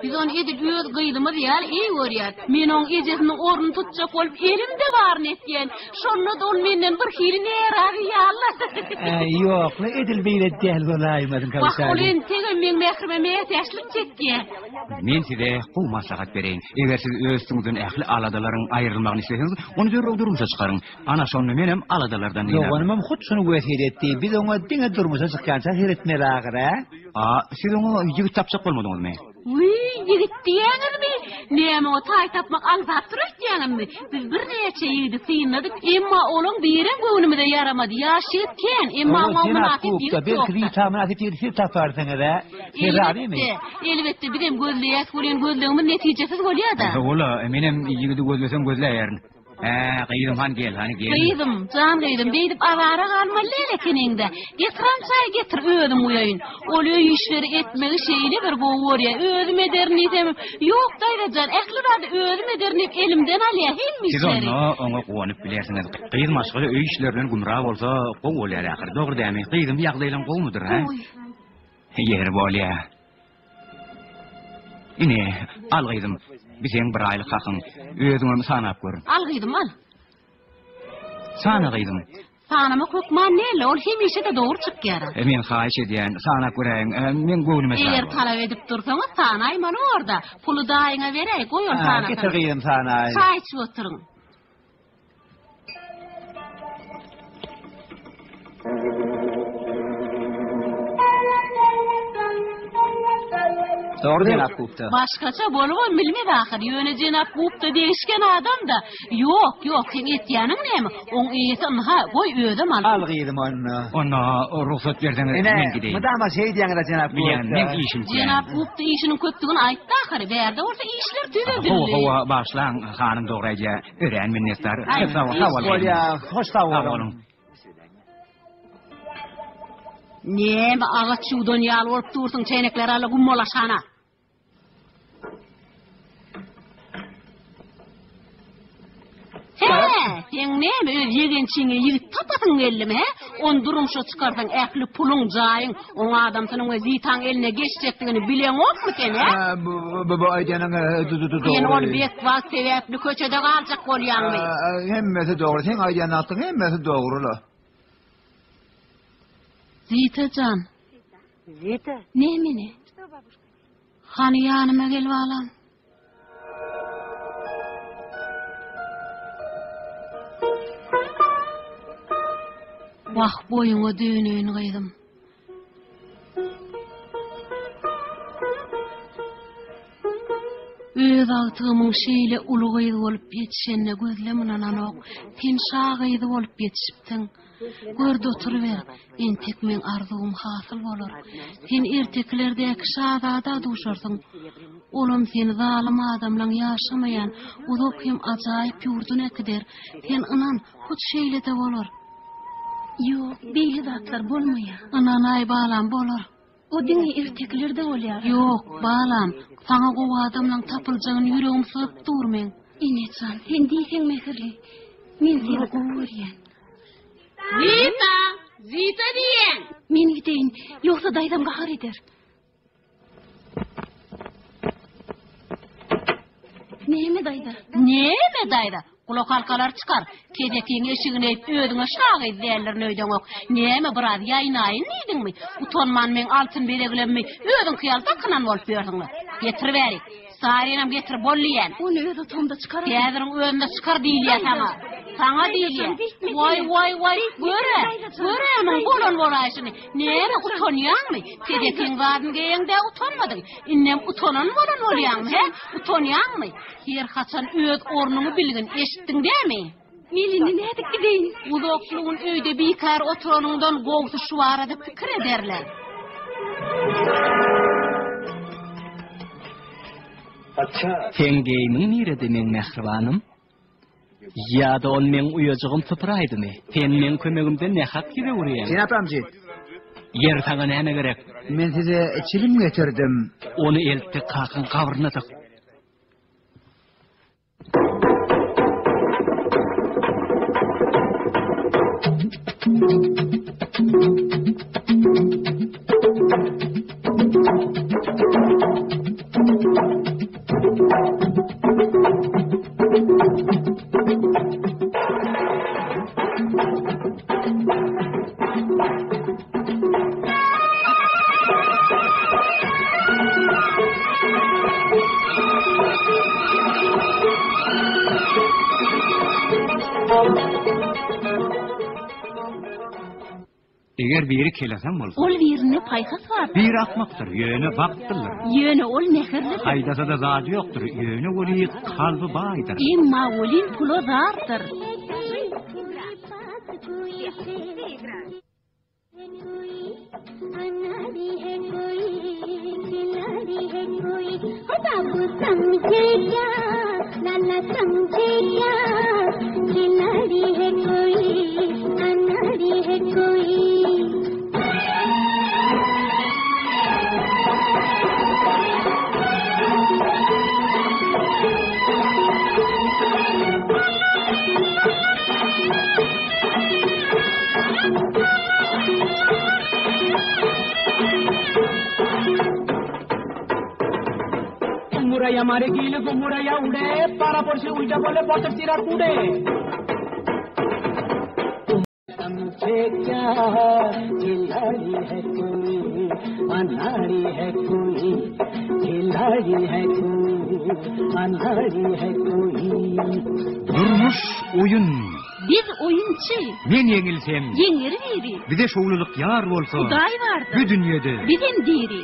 Biz ony edil öz gyzymyz ýaly eý görýäs. Men oň ejesiniň ornuny tutjak bolup elimde baryny etýän. Şonda-da ol menden birhili närazy ýaly. Äý, ýok-la, edil beýle däl bolaýmasyn, Wah, ol Kowsary. entegem meň mährime mätäçlik çekýär. Men size gowy maslahat bereýin. Eger siz öz üstüňizden ähli aladalaryň aýrylmagyny isleseňiz, ony derrew durmuşa çykaryň. Ana şonda menem aladalardan dynaryn. Doganymam hut şuny wesýet etdi. Biz oňa diňe durmuşa çykýança seretmeli ahyr-a. A siz oňa ýigit tapjak bolmadyňyzmy? Wiý, ýigit diýýäňizmi? Näme oňa taý tapmak aňsatdyr öýtýäňizmi? Biz birnäçe ýigidi synladyk, emma olaň birem göwnümize ýaramady. Ýaş ýigit kän, emma Hawa, oňa jenap mynasyp Gupta, ýigit belki ýokdy. Rita mynasyp ýigidi siz taparsyňyz-a? Siz razymy? Elbetde, elbetde, bizem gözleýäs welin gözlegimiz netijesiz bolýa-da. Hawa-la, menem ýigidi gözlesem gözläýerin. Hä, gyzym hany gel, hany gel. Gyzym, jan gyzym, beýdip azara galmaly däl ekeniň-dä. Getiran çaý getir, özüm guýaýyn. Ol öý işleri etmegi şeýle bir gowy görýär. Özüm ederin diýsemem, Ýok, daýza jan, ähli zady özüm ederin diýip elimden alýar hemme Siz işleri. onda oňa guwanyp bilersiňiz. Gyz maşgala öý işlerinden gümra bolsa, gowy bolýar ahyry. Dogry dämi? Gyzym, ýagdaýlaň gowumydyr, hä? Gowy. Ýeri bolýa. Ine, al gyzym, bi seň bir aýlyk hakyň. Özüňem sanap gör. Al gyzym, al. Sana gyzym. Sanamak hökman däl, ol hemişe-de dogry çykýar. E, men haýyş edýän, sanap göräýiň. E, meň göwnüme jaý Eger bor. talap edip dursaňyz, sanaýmaly bor-da. Puly daýyňa beräý, goý ol Ha, sanasyn. getir gyzym sanaý. Çaý içip oturyň. Dogry jenap Gupta. Başgaça bolubam bilmez ahyr. Ýöne jenap Gupta degişgen adam-da. Ýok, ýok, seň etýäniň näme? Oň eýesi ynha, goý özem alsyn. Al gyzym onda. Onda rugsat berseňiz Ine, men gideýin. mydama şeýdýäňiz-ä jenap Gupta. Bilýän, meň işim kän. Jenap Gupta işiniň köpdügini aýtdy ahyry. Bärde bolsa işler düzedildi. Hawa, hawa, bagyşlaň, hanym dogry aýdýar. Örän minnetdar. Aý, Sag bol, sag bol. Bolýa, hoş sag Sag boluň. boluň. Näme agaç ýuwdan ýaly bolup dursuň, çeýnekleri al-da gummalaşana. Hä, seň näme öz ýegençiňe ýigit tapasyň geldimi, hä? Ony durmuşa çykarsaň ähli puluň, jaýyň oň adamsynyň we Zitaň eline geçjekdigini bileňokmy sen, hä? Hä, bu bu bu aýdýanyň dogry. Sen ol betbagt sebäpli köçede galjak bolýaňmy? Hemmesi dogry, seň aýdýan zatlaryň hemmesi dogry-la. Zita jan. Zita. Nemini? Hany ýanyma gel balam. Wah boýuňa döneýin gyzym. Öz agtygymyň şeýle uly gyz bolup ýetişenine gözlem ynananok. Sen şa gyzy bolup ýetişipsiň. Gör-de oturyber, entek meň arzuwym hasyl bolar. Sen ertekilerdäki şazada duşarsyň. Olam seni zalym adamlaň ýaşamaýan uzak hem ajaýyp ýurduna äkider. Sen ynan, hut şeýle-de bolar. Ýok, beýle zatlar bolmaýar. Ynanaý, balam, bolar. O diňe ertekilerde bolýar. Ýok, balam, saňa gowy adamlaň tapyljagyny ýüregim syzyp dur meň. Ene jan, sen diýseň mähirli. Men seni gowy görýän. Zita! Zita diýýän! Men gideýin, ýogsa daýzam gahar eder. Näme daýza? Näme daýza? Gulak halkalar çykar. Kezekiň eşigini eýip özüňe şa gyz däldirin öýdeňok. Näme biraz ýaýnaýyn diýdiňmi? Utanman meň altyn bezeglemmi özüňki ýaly dakynan bolup ýörsüň-le. Getir bärik. Sarinam getir bol diýýän. Ony öz otagymda çykararyn. Häziriň özünde çykar diýilýär saňa. Saňa diýilýär. Waý, waý, waý, gör-ä, gör-ä muň bolan bolaýşyny. Näme utanýaňmy? Kezekiň zadyny geýeňde utanmadyň. Indem utanan bolan bolýaňmy, hä? Utanýaňmy? Her haçan öz ornuňy bilgin, eşitdiň dämi? Men indi nädip gideýin? Uzakly gün öýde bikär oturanyňdan gowusy şu barada pikir ederler. Seň geýimiň nirede meň mähribanym? Ýa-da ony meň uýajygym sypyraýdymy? Sen meň kömegimden nähak ýüz öwürýäň. Jenap Ramjit. Ýeri saňa näme gerek? Men size çilim getirdim. Ony eltde kakaň gabryna dyk. Eger biri kelesaň bolsa. Ol birinde paýhas bardyr. Biri akmakdyr, ýöne bagtlydyr. Ýöne ol mähirlidir. Haýdasa-da zady ýokdur, ýöne weli kalby baýdyr. Emma welin pula zardyr. গুমুরাইয়া মারে গিল গুমুরাইয়া উড়ে পাড়া পড়শি উল্টা বলে পথের চিরা কুড়ে समझे क्या खिलाड़ी है कोई अनाड़ी है कोई खिलाड़ी है कोई अनाड़ी है कोई Durmuş oýun. Biz oýunçy. Men ýeňilsem. Ýeňer biri. Bize şowlulyk ýar bolsa. Hudaý bardyr. Bu dünýede. Bizem diri.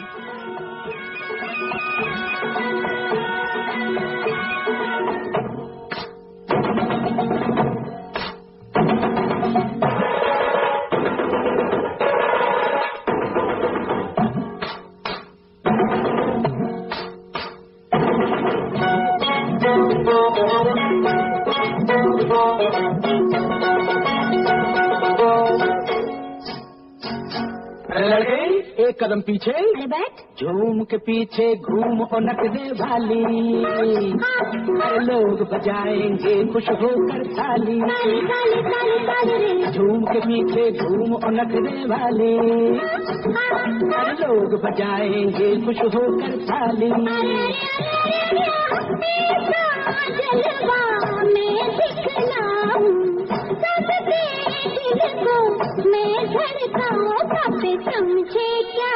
अरे लड़के एक कदम पीछे अरे बैठ झूम के पीछे घूम ओ नकदे वाली अरे लोग बजाएंगे खुश होकर ताली ताली ताली ताली ताली रे झूम के पीछे घूम ओ नखरे वाली अरे लोग बजाएंगे खुश होकर ताली अरे अरे अरे अरे जलवा मैं दिखलाऊं सबके दिल को मैं धड़काऊं पापे समझे क्या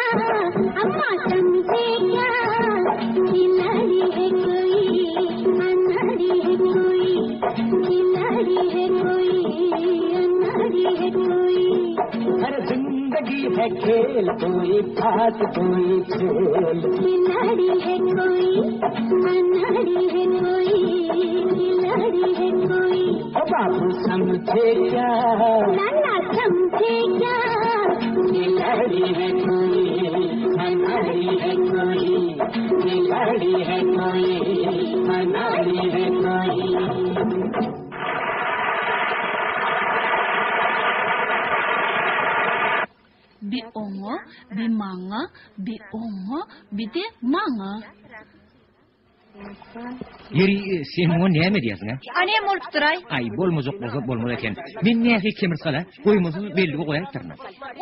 अम्मा समझे क्या खिलाड़ी है कोई अनाड़ी है कोई खिलाड़ी है कोई अनाड़ी है कोई अरे जिंदगी है खेल कोई बात कोई खेल खिलाड़ी है कोई अनाड़ी है कोई खिलाड़ी है कोई ओ बाबू समझे क्या नाना समझे क्या खिलाड़ी है कोई अनाड़ी है कोई खिलाड़ी है कोई अनाड़ी है कोई Bi oňa, bi maňa, bi oňa, bi-de maňa. Ýeri, sen muňa näme diýýärsiň, a? A näme bolupdyr-aý? Aý, bolmajak bolsa bolmaz eken. Men nähili kemrsgala, goýmasyz bellige goýaýypdyryn.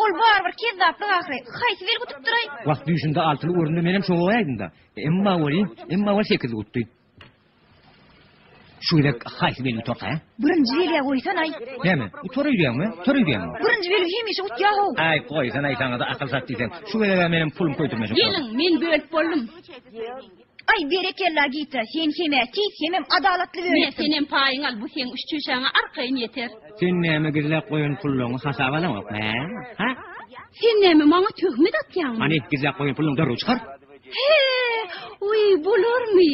Ol barybir kezzaplyk ahyry. Haýsy belgi utupdyr-aý? Wah, düýşümde altyly göründe menem şoňa goýaýdym-da. Emma welin, emma ol sekizli utdy. Şu gezek haýsy belgi utarka, hä? Birinji belgä goýsanaý. Näme, utar öýdýäňmi? Utar öýdýäňmi? Birinji belgi hemişe utýa-how. Aý, goýsanaý, saňa-da akyl sat diýseň. Şu gezeg-ä menem pulum köýdürmejek. Geliň, men bölüp boldum. Aý, berekella, Gita, sen hem-ä tiz, hemem adalatly Me, bölüpsiň. senem paýyňy al, bu seň üç çüýşäňe arkaýyn ýeter. Sen näme gizläp goýan pullaryňy hasaba alaňokmy, hä? Ha? Sen näme maňa töhmet atýaňmy? Hany, gizläp goýan puluňy derrew çykar. He, uý, bolarmy?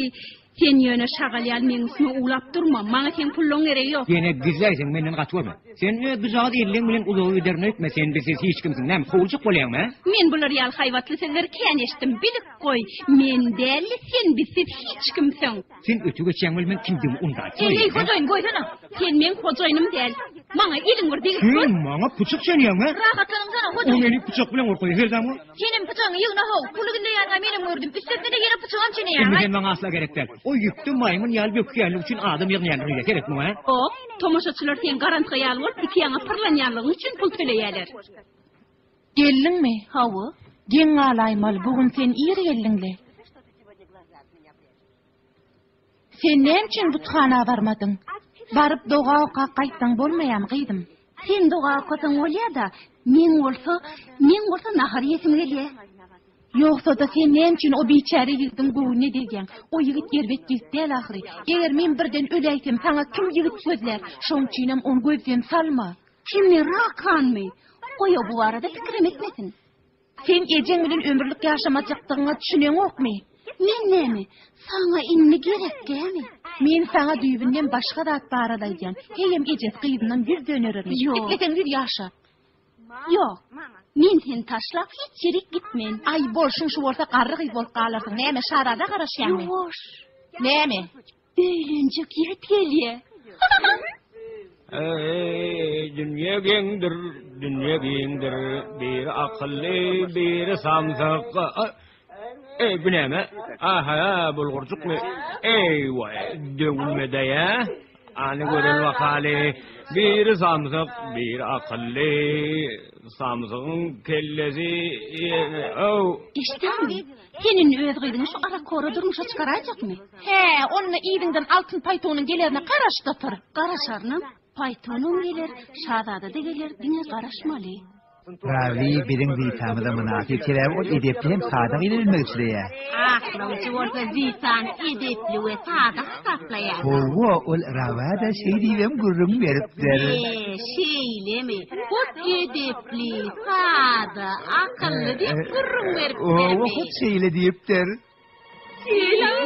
Sen ýöne şagal ýaly meň üstüme uwlap durma, maňa seň pullaň geregi ýok. Ýene gizläýseň menden gaty görme. Sen öz bujagaz elleň bilen uzaga giderin öýtme, sen bizsiz hiç kimsiň, näme, kowuljak bolýaňmy, hä? Men bular ýaly haýbatly sözleri kän eşitdim, bilip goý, men däl-de sen bizsiz hiç kimsiň. Sen öte geçýäň weli men kimdigimi undaýsaň. Eý, hojaýyn, goýsana. Sen meň hojaýynym däl. Maňa eliň bir degip gör. Sen maňa pyçak çenýäňmi? Rahatlanyňsana, O hojaýyn. meni pyçak bilen gorkuzýar, herdem ol. Senem pyçagyňy ýygna-how, puly gizleýäniňä menem gördüm, üstesine-de ýene pyçagam çeneýäň-aý. Indi sen maňa asla gerek däl. O ýükde maýmyn ýaly bökýänligi üçin adam ýygnaýandyr öýdýär, seret muňa, hä? Hop, tomaşaçylar seň garantga ýaly bolup iki ýaňa pyrlanýanlygyň üçin pul töleýärler. Geldiňmi? !Geň galaýmaly, bu gün sen ir geldiň-le. Sen näme üçin buthana barmadyň? Baryp doga okap gaýtsaň bolmaýamy, gyzym? Sen doga okasaň bolýa-da, meň bolsa, meň bolsa nahar iýesim gelýä. Ýogsa-da sen näme üçin o biçäre ýigidiň göwnüne degýäň? O ýigit erbet ýigit däl ahyry. Eger men birden öläýsem, saňa kim ýigit gözlär? Şoň üçinem ony gözden salma. Kimi, Rakanmy? Goý, o bu barada pikirem etmesin. Sen ejeň bilen ömürlik ýaşamajakdygyňa düşüneňokmy? Men näme, saňa indi gerek dämi? Men saňa düýbünden başga zat barada aýdýan. Heýem ejesi gyzyndan ýüz dönerermiş. Ýok. Isleseň ýüz ýaşa. Ýok. Men seni taşlap hiç ýerik gitmen. Aý, bolşuň şu bolsa garry gyz bolup galarsyň. Näme, şarada garaşýaňmy? Ýuwaş. Näme? Öýlenjek ýigit gelýä. Eý, dünýe geňdir, dünýe giňdir, biri akylly, biri samsyk. Eý, bu näme? Aha, bulgurjykmy? Eý, waý, döwülmedi-ä. Any gören wakaly, biri samsyk, biri akylly. Samsygyň kellesi, ow. Eşitdäňmi? Sen indi öz gyzyňy şu arakora durmuşa çykaraýjakmy? Hä, onda yzyňdan altyn paýtunyň gelerine garaş-da tur. Garaşarynam. Paýtunam geler, şazada-da geler, diňe garaşmaly. Rawi biziň Zitamyza mynasyp, sebäbi ol edepli hem sada gyz edinmek isleýär. Aklawçy bolsa Zitany edepli we sada hasaplaýar. Hawa, ol Rawä-da şeý diýibem gürrüň beripdir. E, şeýlemi? Hut edepli, sada, akylly diýip gürrüň beripdirmi? Hawa, hut şeýle diýipdir. Şeýlemi?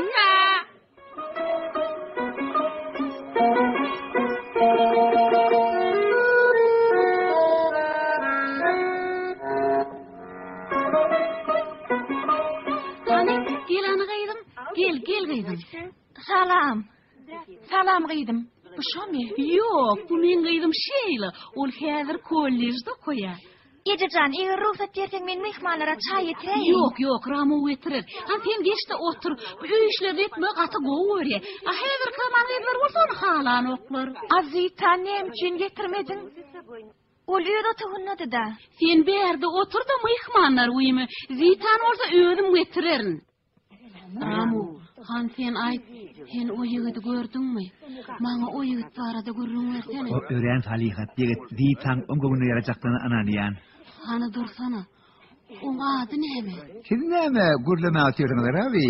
Hany, gel hany gyzym, gel, gel gyzym. Salam. Salam gyzym. Bu şomy? Ýok, bu meň gyzym Şeýla. Ol häzir kollejde okaýar. Eje jan, eger rugsat berseň men myhmanlara çaý getiräýin. Ýok, ýok, Ramu getirer. Han sen geç-de otur. Bu öý işlerini etmegi gaty gowy görýär. A häzirki zaman gyzlary bolsa ony halanoklar. A Zitany näme üçin getirmediň? Ol öz otagyndady-da. Sen bärde otur-da myhmanlar güýme. Zitany bolsa özüm getirerin. Ramu, han sen aýt, sen o ýigidi gördüňmi? Maňa o ýigit barada gürrüň bersene. O örän salyhatly ýigit, Zitaň oň göwnüne ýarajakdygyna ynanýan. Hany dursana, oň ady näme? Siz näme gürlemän otyrsyňyz, Rawi?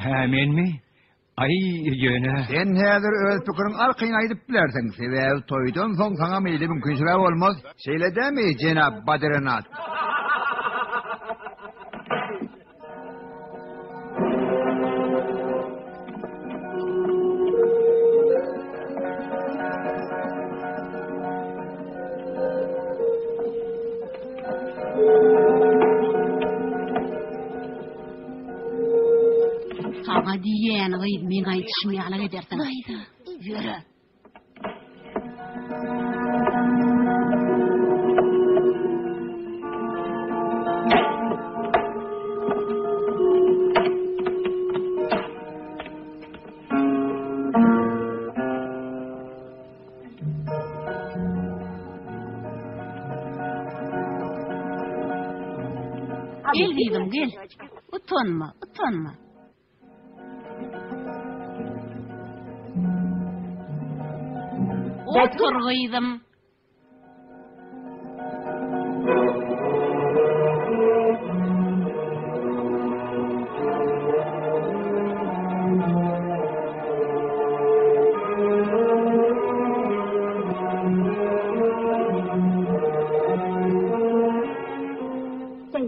Hä, menmi? Aý, ýöne. Sen häzir öz pikiriňi arkaýyn aýdyp bilersiň, sebäbi toýdan soň saňa beýle mümkinçilik bolmaz. Şeýle dälmi, jenap Badrenat? Saňa diýýän gyz, meň aýdyşym ýaly edersiň. Daýza. Ýöre. Gel gyzym gel. Utanma, utanma. Otur gyzym.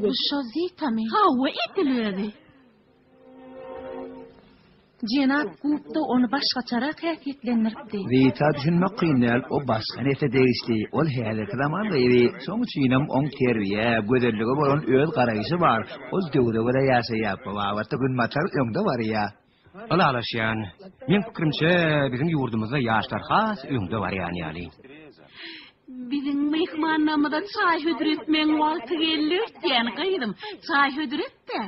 Bu şo Zitamy? Hawa, edil özi. Jenap Gupta ony başgaçarak häsiýetlendiripdi. Zita düşünmek kyn däl, o başga nesle degişli, ol häzirki zaman gyzy, şoň üçinem oň terbiýä, gözellige bolan öz garaýşy bar, ol döwre görä ýaşaýar, bu babatda Günbatar öňde barýar. Ylalaşýan. Meň pikirimçe, biziň ýurdumyzda ýaşlar has öňde barýan ýaly. Biziň myhmanlarymyza çaý hödür etmegiň wagty geldi öýtýän, gyzym. Çaý hödür et-de.